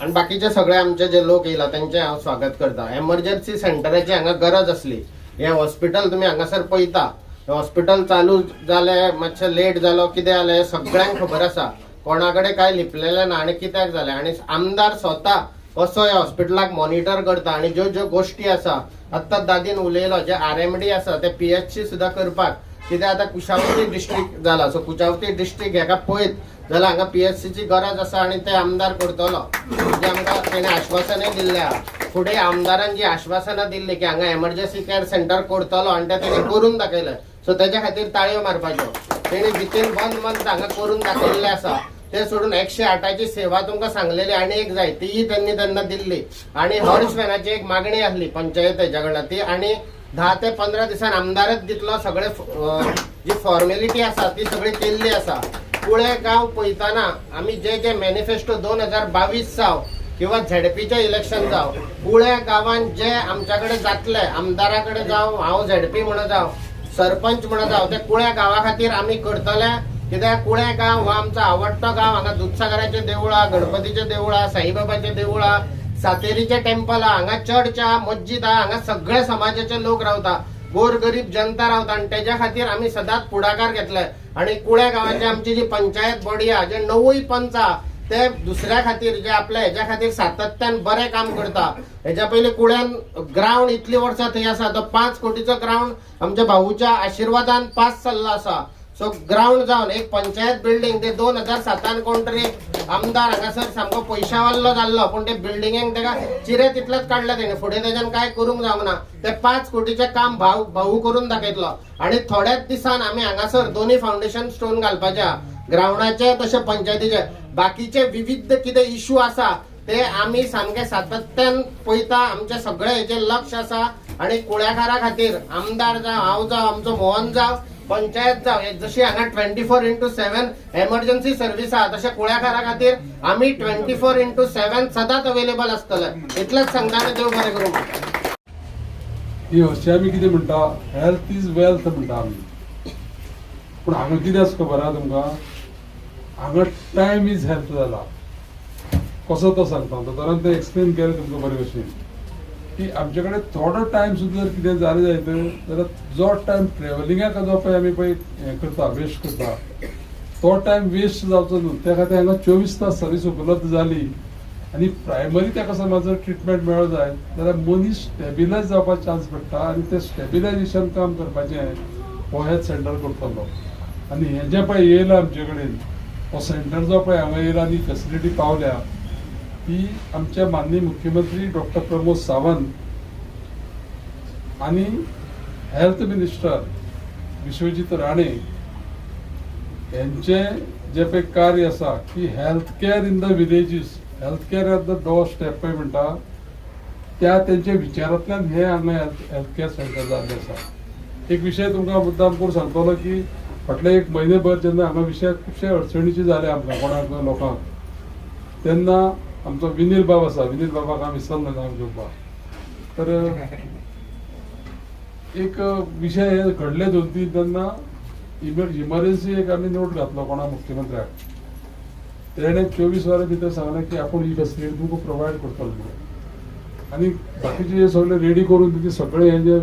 आनी बाकीचे सगळे आमचे जे लोक येयला तेंचे हांव स्वागत करता. एमर्जन्सी सेंटराची हांगा गरज आसली. हें हॉस्पिटल तुमी हांगासर पळयता, हें हॉस्पिटल चालू जालें, मातशें लेट जालो, कितें जालें हें सगळ्यांक खबर आसा. कोणा कडेन कांय लिपलेलें ना आनी कित्याक जालें. आनी आमदार स्वता कसो ह्या हॉस्पिटलाक मॉनिटर करता आनी ज्यो ज्यो गोश्टी आसा, आत्तां दादीन उलयलो, जे आरएमडी आसा ते पीएचसी सुद्दां करपाक, कित्याक आतां कुशावती डिस्ट्रिक्ट जाला, सो कुशावती डिस्ट्रिक्ट हेका पळयत जाल्यार हांगा पीएचसीची गरज आसा आनी ते आमदार करतलो, म्हणजे आमकां तेणें आश्वासनय दिल्लें आहा. फुडें आमदारान जी आश्वासनां दिल्ली की हांगा एमर्जन्सी केअर सेंटर करतलो आनी तें तेणें करून दाखयलें, सो तेज्या खातीर ताळयो मारपाच्यो. तेणी विथीन वन मंथ हांगा करून दाखयल्लें आसा. ते सोडून 108ची सेवा तुमकां सांगलेली आनी एक जाय, तीय त्यांनी त्यांना दिल्ली. आनी हर्ष व्हॅनाची एक मागणी आसली पंचायत हेच्या कडल्यान ती, आनी 10 ते 15 दिसान आमदारच दितलो. सगळे जी फॉर्मेलिटी आसा ती सगळी केल्ली आसा. कुळे गांव पळयतना आमी जे जे मॅनिफेस्टो 2022 जावं किंवा झेडपीचें इलेक्शन जावं, कुळ्या गांवान जे आमच्या कडेन जातले, आमदारा कडेन जावं, हांव झेडपी म्हणून जावं, सरपंच म्हणून जावं, ते कुळ्या गांवा खातीर आमी करतले. कित्याक कुळ्या गांव हो आमचो आवडटो गांव. हांगा दुधसागराचें देवूळ आहा, गणपतीचें देवूळ आहा, साईबाबाचें देवूळ आहा, सातेरीचें टेम्पल आहा, हांगा चर्च आहा, मस्जिद आहा. हांगा सगळे समाजाचे लोक रावता, गोर गरीब जनता रावता आनी तेज्या खातीर आमी सदांच फुडाकार घेतले. आनी कुळ्या गांवाची आमची जी पंचायत बॉडी आहा, जे णवूय पंच आहा, ते दुसऱ्या खातीर, जे आपल्या हेज्या खातीर सातत्यान बरें काम करता. हेज्या पयलीं कुळ्यान ग्रावंड इतली वर्सां थंय आसा, तो 5 कोटीचो ग्रावंड आमच्या भाऊच्या आशिर्वादान पास जाल्लो आसा. सो ग्रावंड जावन एक पंचायत बिल्डींग, ते 2007 कोण तरी आमदार हांगासर सामको पयशावाल्लो जाल्लो, पूण ते बिल्डिंगेक तेका चिरे तितलेच काडले तेणे, फुडें तेज्यान कांय करूंक जावंक ना. ते 5 कोटीचें काम भाऊ भाऊ करून दाखयतलो. आनी थोड्याच दिसान आमी हांगासर दोनूय फावंडेशन स्टोन घालपाचे आहा, ग्रावंडाचे तशें पंचायतीचे. बाकीचे विविध कितें इशू आसा ते आमी सामके सातत्यान पळयता. आमचे सगळे हेचेर लक्ष आसा. आनी कुळ्याकारा खातीर आमदार जावं, हांव जावं, आमचो मोहन जावं, पंचायत जावं, हे जशी हांगा 24x7 emergency service आहा, तशें कुळ्याकारा खातीर आमी 24x7 सदांच अवेलेबल आसतले, इतलेंच सांगता आनी देव बरें करूं. ही हरशीं आमी कितें म्हणटा, हेल्थ is wealth म्हणटा आमी, पूण हांगा कितें आसा खबर आहा तुमकां? हांगा टायम is health जाला. कसो तो सांगता. दोतोरान तें एक्सप्लेन केलें तुमकां बरे भशेन की आमचे कडेन थोडो टायम सुद्दां जर कितें जालें जायत जाल्यार जो टायम ट्रेवलिंगाक जो पळय आमी पळय हें करता, वेस्ट करता, तो टायम वेस्ट जावचो न्हू, त्या खातीर हांगा 24 तास सर्वीस उपलब्ध जाली आनी प्रायमरी ताका समज जर ट्रिटमेंट मेळो जायत जाल्यार मनीस स्टेबिलायज जावपाक चान्स पडटा. आनी तें स्टेबिलायजेशन काम करपाचें हो हेल्थ सेंटर करतलो. आनी हें जें पळय येयलां आमचे कडेन, हो सेंटर जो पळय हांगा येयला आनी फेसिलिटी पावल्या, ती आमच्या माननीय मुख्यमंत्री डॉक्टर प्रमोद सावंत आनी हेल्थ मिनिस्टर विश्वजीत राणे यांचे जे पळय कार्य आसा की health care in the villages, health care at the door step पळय म्हणटा, त्या तेंच्या विचारांतल्यान हे हांगा हेल्थ केअर सेंटर जाल्लें आसा. एक विशय तुमकां मुद्दाम करून सांगतलो की फाटले एक म्हयनेभर जेन्ना हांगा विशय खुबशे अडचणीचे जाले आमकां कोणाक लोकांक, तेन्ना आमचो विनील बाब आसा, विनील बाबाक हांव विसरना नांव घेवपाक. तर एक विशय हे घडले दोन तीन, तेन्ना इमर्जन्सी एक आमी नोट घातलो कोणा मुख्यमंत्र्याक, तेणे 24 वरां भितर सांगलें की आपूण ही फेसिलिटी तुमकां प्रोवायड करतलो म्हणून. आनी बाकीचे हे सगळे रेडी करून तिचे सगळे हे जे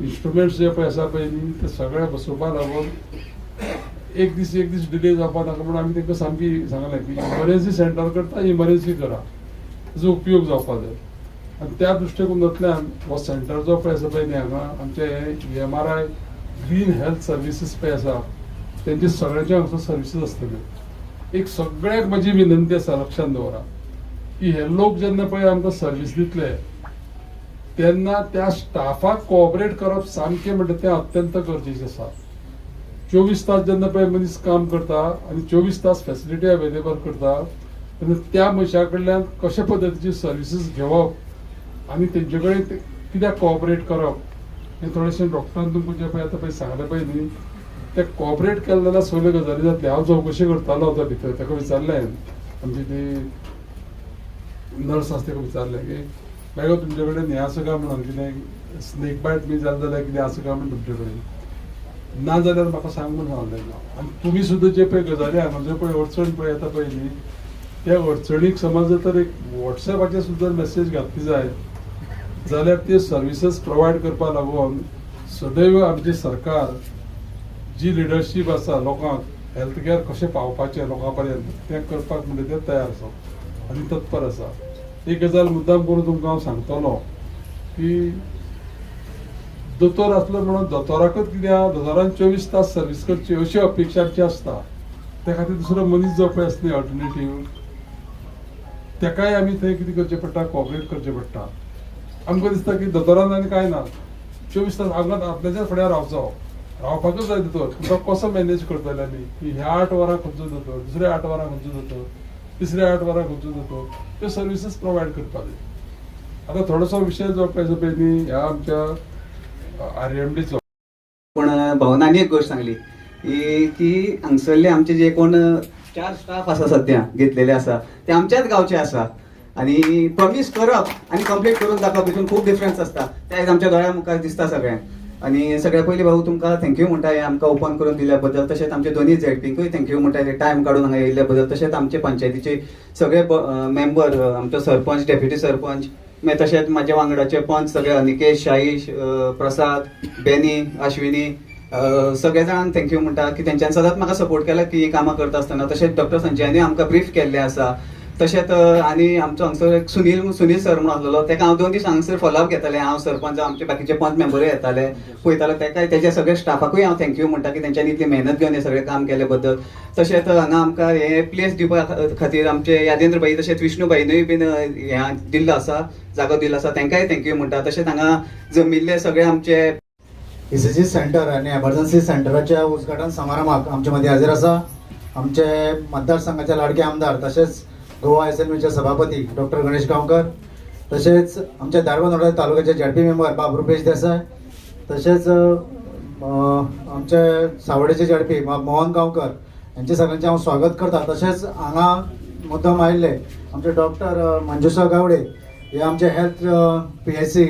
इन्स्ट्रुमेंट्स जे पळय आसा पळय न्ही, ते सगळे बसोवपा लागून एक दीस एक दीस डिले जावपा नाका म्हणून आमी तांकां सामकी सांगलें की इमर्जन्सी सेंटर करता, इमर्जन्सी करा, ताजो उपयोग जावपा जाय. आनी त्या दृश्टिकोनांतल्यान हो सेंटर जो पळय आसा पळय न्ही, हांगा आमचे हे एमआरआय ग्रीन हेल्थ सर्विसीस पळय आसा, तेंचे सगळ्यांचे हांगसर सर्विसीस आसतल्यो. एक सगळ्याक म्हजी विनंती आसा, लक्षात दवरा की हे लोक जेन्ना पळय आमकां सर्वीस दितले तेन्ना त्या स्टाफाक कोऑपरेट करप सामकें म्हणटा तें अत्यंत गरजेचें आसा. 24 तास जेन्ना पळय मनीस काम करता आनी 24 तास फेसिलिटी अवेलेबल करता, तेन्ना त्या मनशा कडल्यान कशे पद्दतीची सर्विसीस घेवप आनी तेंचे कडेन कित्याक कोऑपरेट करप हें थोडेशें डॉक्टरान तुमकां जें पळय आतां पळय सांगलें पळय न्ही, ते कोऑपरेट केलें जाल्यार सगल्यो गजाली जातल्यो. हांव चवकशी करतालो आतां भितर, ताका विचारलें, आमची ती नर्स आसा ताका विचारलें की बाय गो, तुमचे कडेन हें आसा काय म्हणून, कितें स्नेक बायट बी जालें जाल्यार कितें आसा काय म्हणून तुमचे कडेन, ना जाल्यार म्हाका सांग म्हणून सांगलें. आनी तुमी सुद्दां जे पळय गजाली हांगा ज्यो पळय अडचण पळय येता पळय न्ही, त्या अडचणीक समज जर तर एक वॉट्सॅपाचेर सुद्दां मेसेज घातली जाय जाल्यार त्यो सर्विसीस प्रोवायड करपा लागून सदैव आमचें सरकार जी लिडरशीप आसा लोकांक हेल्थ केअर कशें पावपाचें लोकां पर्यंत तें करपाक म्हणजे ते तयार आसा आनी तत्पर आसा. एक गजाल मुद्दाम करून तुमकां हांव सांगतलो की दोतोर आसलो म्हणून दोतोराकच कितें आहा, दोतोरान 24 तास सर्वीस करची अशी अपेक्षा आमची आसता. त्या खातीर दुसरो मनीस जो पळय आसता न्ही अल्टरनेटीव, तेकाय आमी थंय कितें करचें पडटा, कॉपरेट करचें पडटा. आमकां दिसता की दोतोरान आनी कांय ना, 24 तास हांगाच आपल्याच्याच फुड्यार रावचो, रावपाकच जाय दोतोर. पूण तो कसो मॅनेज करतले आमी की ह्या 8 वरां खंयचो दोतोर, दुसऱ्या 8 वरां खंयचो दोतोर, तिसऱ्या 8 वरां खंयचो दोतोर, त्यो सर्विसीस प्रोवायड करपाक जाय. आतां थोडोसो विशय जो पळय पळय न्ही ह्या आमच्या आरएमडीचो. पूण भाऊन आनी एक गोश्ट सांगली की हांगसरले आमचे जे कोण 4 स्टाफ आसा सद्या घेतलेले आसा ते आमच्याच गांवचे आसा आनी प्रॉमीस करप आनी कंप्लीट करून दाखोवप हितून खूब डिफरन्स आसता. ते आयज आमच्या दोळ्या मुखार दिसता सगळ्यांक. आनी सगळ्या पयलीं भाऊ तुमकां thank you म्हणटा हें आमकां ओपन करून दिल्या बद्दल. तशेंच आमचे दोनूय झेडपींकूय thank you म्हणटा हे टायम काडून हांगा येयल्ल्या बद्दल. तशेंच आमचे पंचायतीचे सगळे मेंबर, आमचो सरपंच, डेप्युटी सरपंच, मागीर तशेंच म्हाज्या वांगडाचे पंच सगळे अनिकेश, शाहीश, प्रसाद, बेनी, अश्विनी, सगळे जाणांक thank you म्हणटा की तेंच्यांनी सदांच म्हाका सपोर्ट केला की ही कामां करता आसतना. तशेंच डॉक्टर संजयानूय आमकां ब्रीफ केल्लें आसा. तशेंच आनी आमचो हांगसर एक सुनील सुनील सर म्हणून आसलेलो, तेका हांव 2 दीस हांगसर फॉलोअप घेतालें. हांव, सरपंच, आमचे बाकीचे पंच मेंबरूय येताले पळयताले तेका. तेज्या सगळ्या स्टाफाकूय हांव thank you म्हणटा की तेंच्यांनी इतली मेहनत घेवन हें सगळें काम केले बद्दल. तशेंच हांगा आमकां हें प्लेस दिवपा खातीर आमचे यादेंद्र भाई तशेंच विष्णू भाईनूय बीन हें दिल्लो आसा, जागो दिल्लो आसा, तेंकांय thank you म्हणटा. तशेंच हांगा जमिल्ले सगळे आमचे ईसीजी सेंटर आनी एमर्जन्सी सेंटराच्या उद्घाटन समारंभाक आमचे मदीं हाजीर आसा आमचे मतदारसंघाचे लाडके आमदार तशेंच गोवा एसएमयूचे सभापती डॉक्टर गणेश गांवकर, तशेंच आमच्या धारबांदोडा तालुक्याचे झेडपी मेंबर बाब रुपेश देसाय, तशेंच आमचे सावडेचे झेडपी बाब मोहन गांवकर यांचे सगळ्यांचे हांव स्वागत करता. तशेंच हांगा मुद्दम आयिल्ले आमचे डॉक्टर मंजुषा गावडे हे आमचे हेल्थ पीएचसी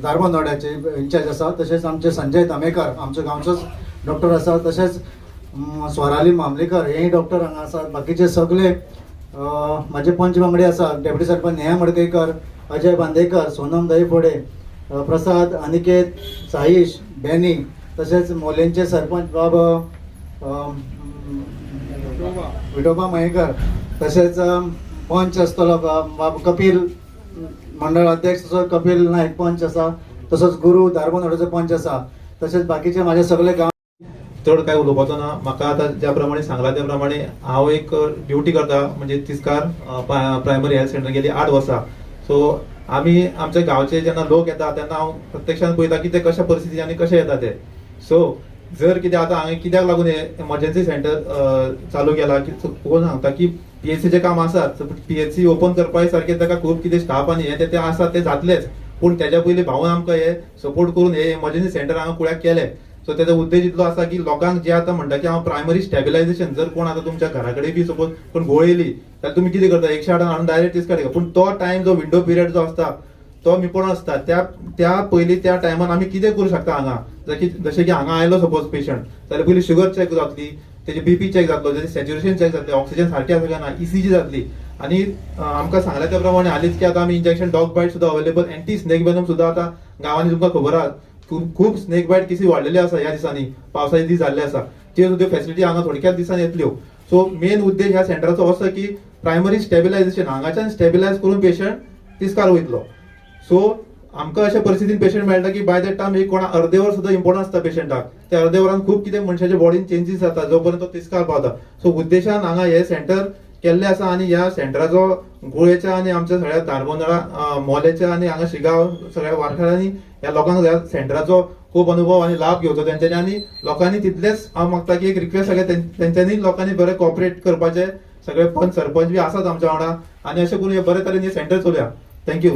धारबांदोड्याचे इन्चार्ज आसा. तशेंच आमचे संजय तामेकर आमचो गांवचोच डॉक्टर आसा. तशेंच स्वराली मामलेकर हेय डॉक्टर हांगा आसात. बाकीचे सगळे म्हाजे पंच वांगडी आसा, डेप्युटी सरपंच नेहा मडकयकर, अजय बांदेकर, सोनम दहीफोडे, प्रसाद, अनिकेत, साईश, बेनी, तशेंच मोलेंचे सरपंच बाब विठोबा मयेकर, तशेंच पंच आसतलो बाब कपील, मंडळ अध्यक्ष तसोच कपील नायक पंच आसा, तसोच गुरू धारबांदोड्याचो पंच आसा, तशेंच बाकीचे म्हाजे सगळे गांव. चड काय उलोवपाचो ना. म्हाका आतां ज्या प्रमाणे सांगला त्या प्रमाणे हांव एक ड्युटी करता, म्हणजे तिस्कार प्रायमरी हेल्थ सेंटर गेली 8 वर्सां. सो आमी आमच्या गांवचे जेन्ना लोक येता तेन्ना हांव प्रत्यक्षान पळयता की ते कशा परिस्थिती आनी कशे येता ते. सो जर कितें आतां हांवें कित्याक लागून हे एमर्जन्सी सेंटर चालू केला की कोण सांगता की पीएचसीचें काम आसा, पीएचसी ओपन करपा सारकें ताका खूब कितें स्टाफ आनी हें तें आसा तें जातलेंच, पूण तेज्या पयलीं भाऊन आमकां हे सपोर्ट करून हे एमर्जन्सी सेंटर हांगा कुळ्याक केलें. सो तेजो उद्देश इतलो आसा की लोकांक जे आतां म्हणटा की हांव प्रायमरी स्टेबिलायझेशन, जर कोण आतां तुमच्या घरा कडेन बी सपोज कोण घोळ येयली जाल्यार तुमी कितें करता, 108 हाडून डायरेक्ट तिस्कार. पूण तो टायम जो विंडो पिरियड जो आसता तो इम्पोर्टंट आसता. त्या त्या पयलीं त्या टायमान आमी कितें करूं शकता हांगा, जशें की हांगा आयलो सपोज पेशंट जाल्यार पयलीं शुगर चॅक जातली, तेजी बीपी चॅक जातलो, तेजी सॅच्युरेशन चॅक जातली, ऑक्सिजन सारकी आसा काय ना, ईसीजी जातली. आनी आमकां सांगलें त्या प्रमाणे हालींच की आतां आमी इंजेक्शन डॉग बायट सुद्दां अवेलेबल, एंटी स्नेक वेनम सुद्दां आतां गांवांनी तुमकां खबर आहा खूब खूब स्नेक बायट केसी वाडलेली आसा ह्या दिसांनी, पावसाचे दीस जाल्ले आसा, त्यो सुद्दां फॅसिलिटी हांगा थोडक्याच दिसांनी येतल्यो. सो मेन उद्देश ह्या सेंटराचो असो की प्रायमरी स्टेबिलायझेशन, हांगाच्यान स्टेबिलायज करून पेशंट तिस्कार वयतलो. सो आमकां अशा परिस्थितीन पेशंट मेळटा की बाय that time एक कोणा अर्दे वर सुद्दां इम्पॉर्टंट आसता पेशंटाक, त्या अर्दे वरान खूब कितें मनशाच्या बॉडीन चेंजीस जाता जो पर्यंत तो तिस्कार पावता. सो उद्देशान हांगा हे सेंटर केल्लें आसा आनी ह्या सेंटराचो गुळेच्या आनी आमच्या सगळ्या धारबांदोडा, मोलेच्या आनी हांगा शिगांव सगळ्या वाठारांनी ह्या लोकांक ह्या सेंटराचो खूब अनुभव आनी लाभ घेवचो तेंच्यांनी. आनी लोकांनी तितलेंच हांव मागता की एक रिक्वेस्ट सगळे तेंच्यांनी लोकांनी बरें कॉपरेट करपाचें, सगळे पंच सरपंच बी आसात आमच्या वांगडा आनी अशें करून हे बरे तरेन हे सेंटर चलोवया. Thank you.